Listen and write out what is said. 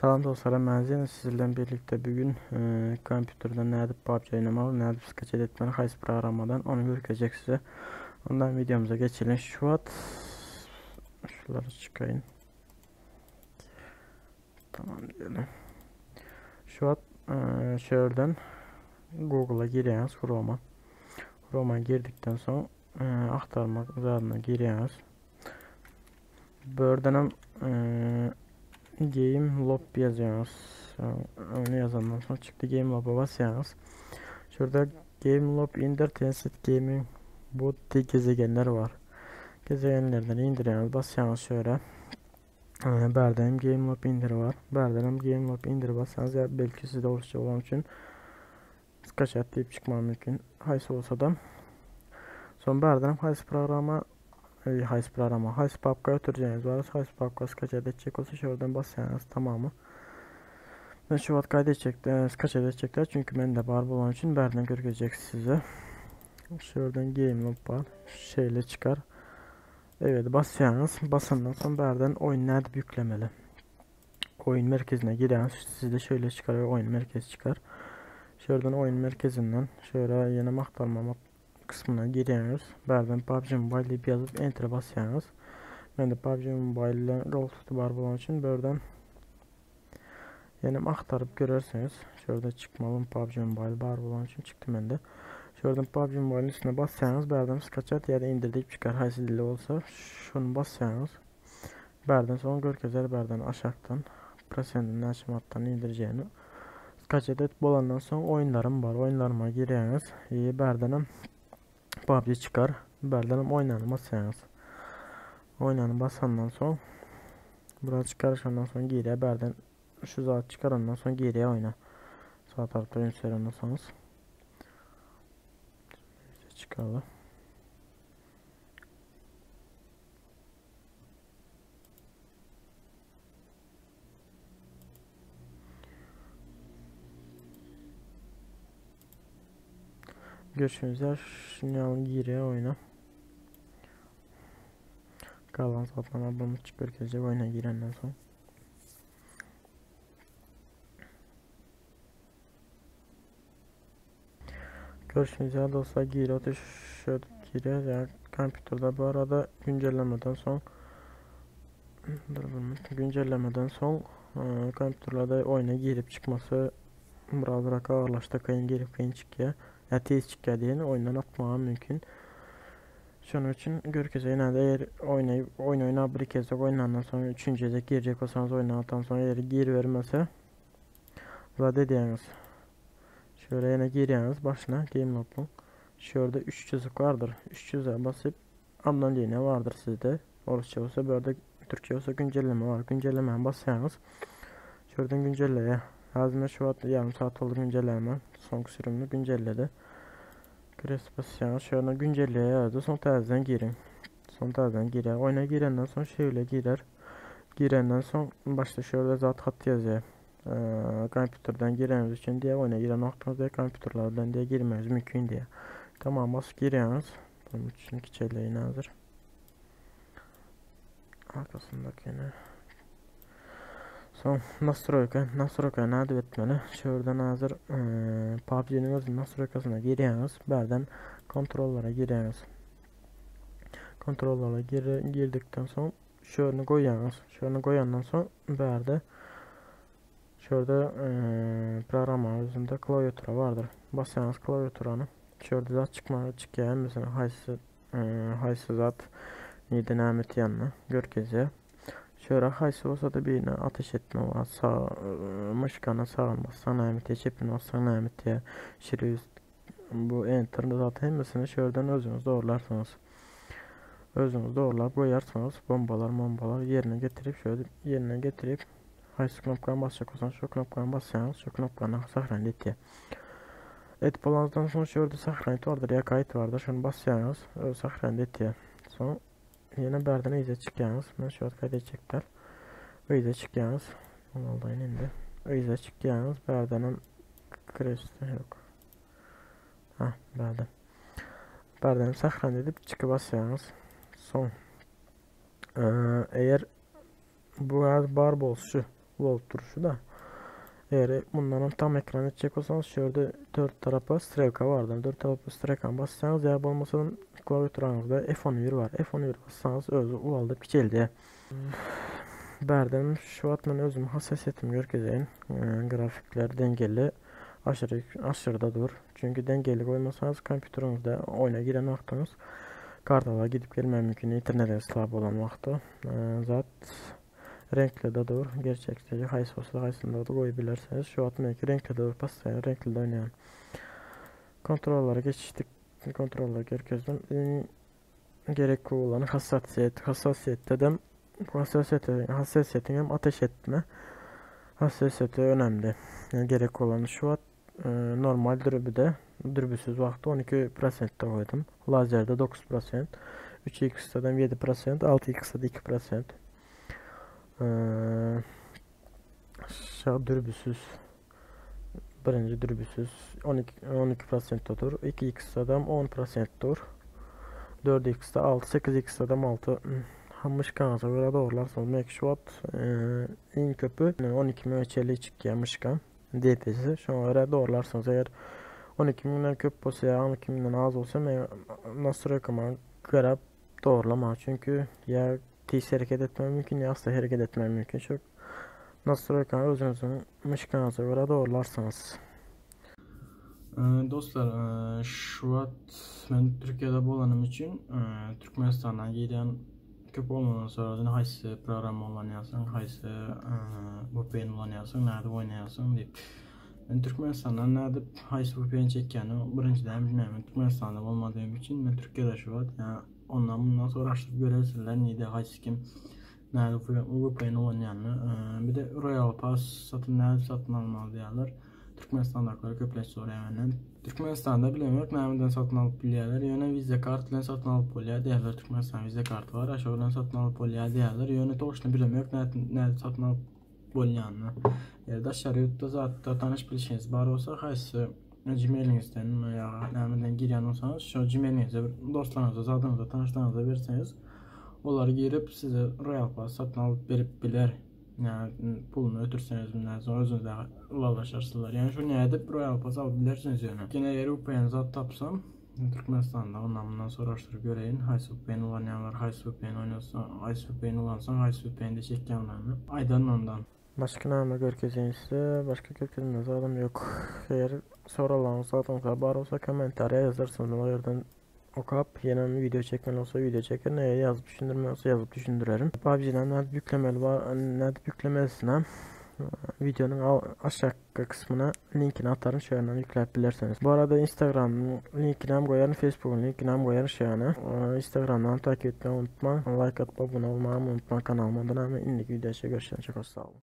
Salam dostlar, men Zeynep sizlerle birlikte bugün e, kompüterden nädip PUBG oynamaly, nädip skaçet etmeli, haýsy programmadan onu görkezjek size. Ondan videomuza geçelim. Şu wagt şuları çıkayın. Tamam diyelim. Şu wagt e, şuradan Google'a girýäňiz Chrome'a. Chrome'a girdikden soň e, aktarmak zadyna girýäňiz. Bördenem e, Game Lob ýazýaňyz. Onu ýazandan soň çykdy Game Lob'a basýaňyz. Şurada Game Lob indir Tencent Gaming bu gezegenler var. Gezegenlerden indirýäňiz, basýaňyz şöyle. Bärde hem Game Lob indir var. Bärden hem Game Lob indir bassaňyz ya belki sizde oluşacak olan için skaçat deyip çıkma mümkün. Haýsy bolsa da. Son bärden hem haýsy programa haýsy programa, haýsy papka ötüreceğiniz var. Haýsy papka skaçat edecek olsa şuradan bassaňyz tamamı. Ben şu wagt kaydedecekler, skaçat edecekler çünkü ben de bar bolan için bärden görkezecek size. Şuradan Game Lob var. Şeyle çıkar. Evet basýaňyz. Basandan soň bärden oyun nädip ýüklemeli? Oyun merkezine girýäňiz. Sizde şöyle çykar we oyun merkezi çykar. Şuradan oyun merkezinden şöyle ýene magtarma kysmyna girýäňiz. Bärden PUBG Mobile diýip ýazyp enter basýaňyz. Mende PUBG Mobile ile rol tutu bar bolan üçin bärden ýene agtaryp görersiňiz. Şurada çykmaly PUBG Mobile bar bolan üçin çykdy mende. Şuradan PUBG Mobile'in üstüne bassaňyz bärden skaçat ýa-da indir diýip çykar haýsy dilde bolsa. Şuny bassaňyz bärden soň görkezer bärden aşakdan prosentini näçe matdan indirjegini. Skaçat edip bolandan soň oýunlarym bar. Oýunlaryma girýäňiz. E, bärdenem PUBG çykar. Bärdenem oýnany basýaňyz. Oýnany basandan soň biraz çykaryşandan soň girýär bärden şu zat çykarandan soň girýär oýna. Sağ tarapda üns veren olsanız. Çıkalım. Görüşürüz. Şimdi alın giriyor oyuna. Kalan zaten ablamı çıkıyor gelecek oyuna girenden sonra. Görüşürüz dostlar giriyor şöyle giriyor yani kompüterde bu arada güncellemeden son güncellemeden son e, kompüterlerde oyuna girip çıkması biraz ağırlaştı kıyın girip kıyın çıkıyor ya tez çıkıyor diye oyundan atmağa mümkün. Şunun için görkezeyim eğer oynayıp oyun oyna bir kez oynandan sonra üçüncü de girecek olsanız oynandan sonra eğer gir vermese zat edýäňiz. Şöyle ýene girýäňiz başyna Game Lob'un. Şurada 3 çizik vardır. 3 çiziğe basıp ablan diye ne vardır sizde. Orusça olsa böyle Türkçe olsa güncelleme var. Güncellemeye basýaňyz. Şuradan güncelleye. Lazım şu an yarım saat oldu güncelleme. Son sürümünü güncelledi. Kres basýaňyz. Şuradan güncelleye yazdı. Son täzeden girin. Son täzeden girer. Oyuna girenden sonra şöyle girer. Girenden son başta şöyle zat hat yazıyor. Ee, kompüterden gireniz için diye oyuna giren wagtyňyzda kompüterlerden diye girmeniz mümkün diye. Tamam basıp girýäňiz. Bunun için kiçeleyin hazır. Arkasındakini. Son nastroyka, nastroyka nädip etmeli? Şuradan hazır e, PUBG'nin öz nastroykasına girýäňiz. Bärden kontrollara girýäňiz. Kontrollara gir, girdikden soň şöyle goýýaňyz. Şöyle goýandan soň bärde şurada e, programma özünde klaviatura vardır. Basýaňyz klaviaturany. Şurada zat çıkma çıkýar. Mesela haýsy e, haýsy zat neden näme ýanyna görkezýär. Şöyle haýsy bolsa da birine ateş etme var. Sağ mışkana sağın bassan näme çepini bassan näme Şiri bu enter zaten hemmesini şuradan özünüz doğrularsanız. Özünüz doğrular koyarsanız bombalar bombalar yerine getirip şöyle yerine getirip haýsy knopkany basjak bolsaňyz şu knopkany basýaňyz şu knopkany sahranit etýär. Edip bolandan soň şurada sahranit vardır ya kayıt vardır. Şunu basýaňyz öz sahranit etýär. Soň ýene bärden ize çykýaňyz. Men şu wagt kaydedecekler. Ize çykýaňyz. Onu indi. Ize çykýaňyz. Bärdenem kresti yok. Ha, bärden. Bärden sahran edip çıkıp basýaňyz. Soň ee, eğer bu bar bolsa şu. Ulalyp durşy-da. Eger mundanam tam ekran etjek bolsaňyz şu ýerde dört tarapa strelka bardyr. Dört tarapa strelkany bassaňyz ýa bolmasa klawiaturaňyzda F11 bar. F11 bassaňyz özi ulaldyp kiçeldýär. Bärden şu wagt men özüm hassasiýetimi görkezeýin. Grafikler dengeli aşyry aşyrda dur. Çünki dengeli goýmasaňyz kompýuteriňizde oýna giren wagtyňyz kartalar gidip gelmegi mümkin internetiňiz slab bolan wagty. Zat Reňkli-de dur. Gerçekde haýsy bolsa haýsynda-da goýup bilersiňiz. Şu wagt meňki reňkli dur. Postoýan reňkli oýnaýan. Kontrollara geçişdik. Kontrollara görkezdim. Iň gerekli bolany hassasiýet. Hassasiýetde de hassasiýete hassasiýetiň hem ateş etme hassasiýeti önemli. Yani gerek bolany şu wagt e, normal dürbüde dürbüsiz wagtda 12 prosentde goýdum. Lazerde 9 prosent, 3x-de 7 prosent, 6x-de 2 prosent. Şa dürbüsiz birinji dürbüsiz 12 12 prosentde dur. 2x-de 10 prosent dur. 4x-de 6, 8x-de 6. Myşkaňyza görä dogrularsyňyz. Belki şu wagt iň köpi 12 müňe çenli çykýar myşka. DPS. Şoňa görä dogrularsyňyz. Eger 12 müňden köp bolsa ýa 12 müňden az bolsa men nastroýkama garap dogrulama. Çünki ýa tiz hereket etmegi mümkin, ýa asta hereket etmegi mümkin. Şu nastroýkany özüňiziň myşkaňyza görä dogrularsyňyz. Dostlar, şu wagt men Türkiýede bolanym üçin Türkmenistandan girýän köp oglanlar sorady, haýsy programma ulanýarsyň, haýsy VPN ulanýarsyň, nädip oýnaýarsyň diýip. Men Türkmenistandan nädip haýsy VPN çekýänimi birinjiden bilmeýän. Men Türkmenistanda bolmadygym üçin men Türkiýede şu wagt. Ýa ondan mundan soraşdyryp görersiňler nide haýsy kim nädip VPN ulanýanyny. Bir de Royal Pass satyn nädip satyn almaly diýýärler. Türkmenistandakylar köplenç soraýar menden. Türkmenistanda bilemok nämeden satyn alyp bilýärler, ýöne Visa kart bilen satyn alyp bolýar diýýärler. Türkmenistan Visa karty bar, şo bilen satyn alyp bolýar diýýärler. Ýöne toçny bilemok nädip satyn alyp bolýanyny. Eger daşary ýurtda zatda tanyş bilşiňiz bar bolsa, haýsy Gmail-iňizden ýa nämeden girýän bolsaňyz, şo Gmail-iňize bir dostlaryňyza, zadyňyza, tanyşlaryňyza berseňiz, olar girip size Royal Pass satyn alyp berip biler. Ýa puluny ötürseňiz mundan soň özüňiz ylalaşarsyzlar. Ýani şu nädip Royal Pass alyp bilersiňiz ýöne. Ýene eger VPN zat tapsam Türkmenistanda ondan mundan soraşdyryp göreýin. Haýsy VPN ulanýanlar, haýsy VPN oýnasa, haýsy VPN ulansaň, haýsy VPN-de çekýänlerini aýdaryn ondan. Başga näme görkezeýin size? Başga görkezmeli zadym ýok. Eger soraglaryňyz zadyňyz bar bolsa kommentariýa ýazarsyňyz. Men o ýerden okap, ýene wideo çekmeli bolsa wideo çekerin, eger ýazyp düşündirmeli bolsa ýazyp düşündirerin. PUBG-den nädip ýüklemeli bar, nädip ýüklemelisine wideonyň aşakky kysmyna linkini ataryn, şu ýerden ýükläp bilersiňiz. Bu arada Instagramyň linkini hem goýaryn, Facebookyň linkini hem goýaryn şu ýana. Instagramdan takip etmegi unutmaň, laýk atyp abone bolmagy hem unutmaň kanalyma. Ondan hem indiki wideoda görüşýänçä hoş sag boluň.